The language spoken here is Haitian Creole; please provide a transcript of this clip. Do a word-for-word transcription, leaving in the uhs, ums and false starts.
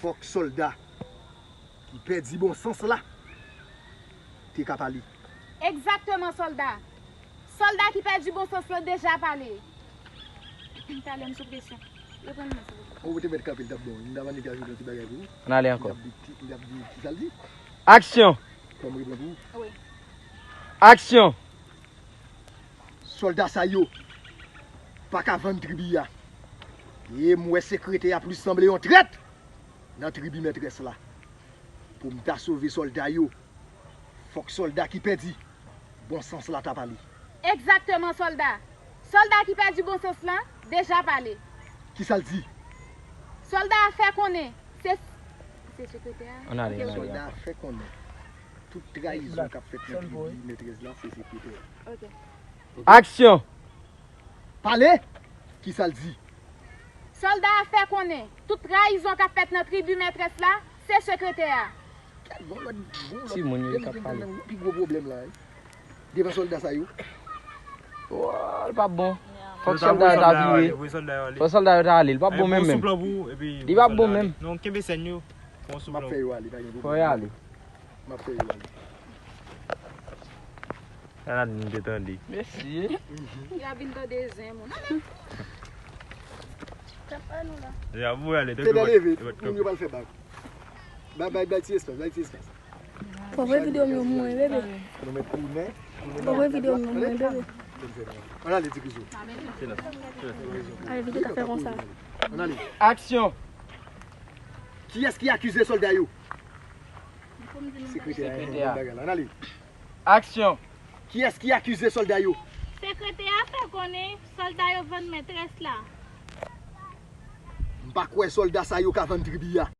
Fòk sòlda ki pèdi bon sans la te ka pale. Egzakteman, sòlda. Sòlda ki pèdi bon sans lan deja pale. Talè m sou presyon. Reprann mwen, silvouplè. Ou te mèt kanpe, l t ap bon. M ta mande gaz yon ti bagay pou ou. Ann ale ankò. M t ap di, m t ap di, ki sa l di? Aksyon! Kòm reprann pou ou. Wi. Aksyon! Sòlda sa yo pa ka vann tribi a. E m wè sekretè a plis sanble yon trèt nan tribi mètrès la. Pou m ta sove sòlda yo, fòk sòlda ki pèdi bon sans la ta pale. Egzakteman, sòlda. Sòlda ki pèdi bon sans lan deja pale. Ki sa l di? Sòlda a fè konnen se, se sekretè a. Ann ale, ann ale. Sòlda a fè konnen tout trayizon k ap fèt nan tribi mètrès la, se sekretè a. Ok. Aksyon! Pale! Ki sa l di? Sòlda a fè konnen tout trayizon k ap fèt nan tribi mètrès la, se sekretè a. Gad yon lòt, yon lòt. Timoun yo k ap pale. Pi gwo pwoblèm la, wi. Devan sòlda sa yo. Oh, li p ap bon. Fòk sòlda yo ta vire. Fòk sòlda yo ta ale. Li p ap bon menm menm. Li p ap bon menm. Non, kenbe sèn yo. M ap fè yo ale, pa gen pwoblèm. Fò yo ale. M ap fè yo ale. Sa n ap di m te tande. Mesye. Y ap vin tande zen moun. Tap pa nou la. Y ap voye ale. Fede leve, moun yo pral fè bak. Bay, bay, bay ti espas, bay ti espas. Fò vre videyo m yo mwen, bebe. Nou met tounen. Fò vre videyo m yo mwen, bebe. Ann ale, ti kouzou. Ale, videyo ta fè konsa. Ann ale. Aksyon! Kiyès ki akize sòlda yo? Sekretè a. Sekretè a. Ann ale. Aksyon! Kiyès ki akize sòlda yo? Sekretè a fè konnen sòlda yo vann mètrès la. M pa kwè sòlda sa yo ka vann tribi a.